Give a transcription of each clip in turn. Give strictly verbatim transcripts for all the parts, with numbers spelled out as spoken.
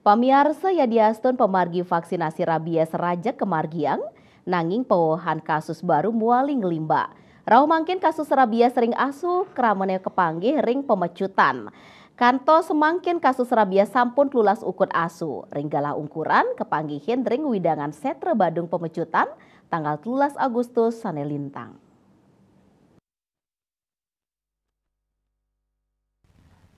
Pamiarsa, yadiastun pamargi vaksinasi rabies rajeg kamargiang, nanging pawewehan kasus baru muali nglimbak. Rauh mangkin kasus rabies ring asu kramane kapanggih ring Pemecutan. Kantos mangkin kasus rabies sampun telulas ukud asu. Ring galah ungkuran kapanggihin ring wewidangan Setra Badung Pemecutan tanggal telulas Agustus sane lintang.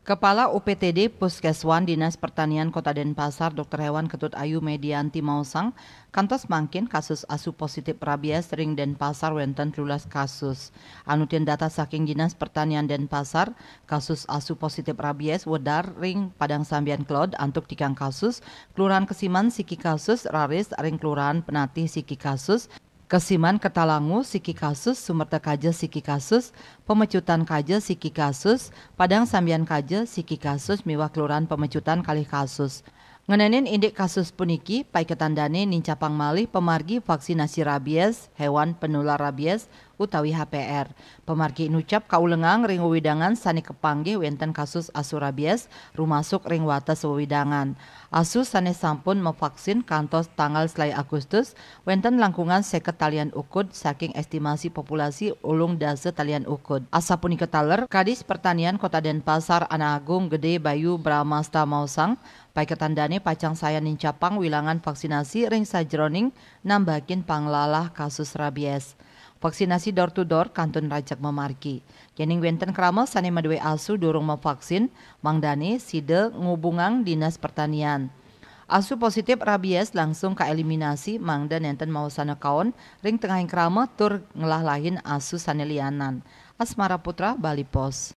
Kepala U P T D Puskeswan Dinas Pertanian Kota Denpasar, Dokter Hewan Ketut Ayu Medianti maosang, kantos mangkin kasus asu positif rabies ring Denpasar wenten telulas kasus. Anutin data saking Dinas Pertanian Denpasar, kasus asu positif rabies wedar ring Padang Sambian Kelod antuk tigang kasus, Kelurahan Kesiman siki kasus, raris ring Kelurahan Penatih siki kasus, Kesiman Ketalangu siki kasus, Sumerta Kaja siki kasus, Pemecutan Kaja siki kasus, Padang Sambian Kaja siki kasus, miwah Kelurahan Pemecutan kalih kasus. Ngenenin indik kasus puniki, paiketan dane nincapang malih pamargi vaksinasi rabies, hewan penular rabies, utawi H P R. Pamargi inucap kaulengang ring wewidangan sane kapanggih wenten kasus asu rabies, rumasuk ring wates wewidangan. Asu sane sampun mavaksin kantos tanggal selae Agustus, wenten langkungan seket talian ukud saking estimasi populasi ulung dasa talian ukud. Asapunika taler, Kadis Pertanian Kota Denpasar Ana Agung Gede Bayu Bramasta maosang, paiketan dane pacang sayan nincapang wilangan vaksinasi ring sajeroning nambakin panglalah kasus rabies. Vaksinasi door to door kantun rajeg mamargi. Yening wenten krama sane madue asu durung mavaksin, mangdane sida ngubungang Dinas Pertanian. Asu positif rabies langsung kaeliminasi mangda nenten mawasana kaon ring tengahing krama tur nglalahin asu sane lianan. Asmara Putra, Bali Post.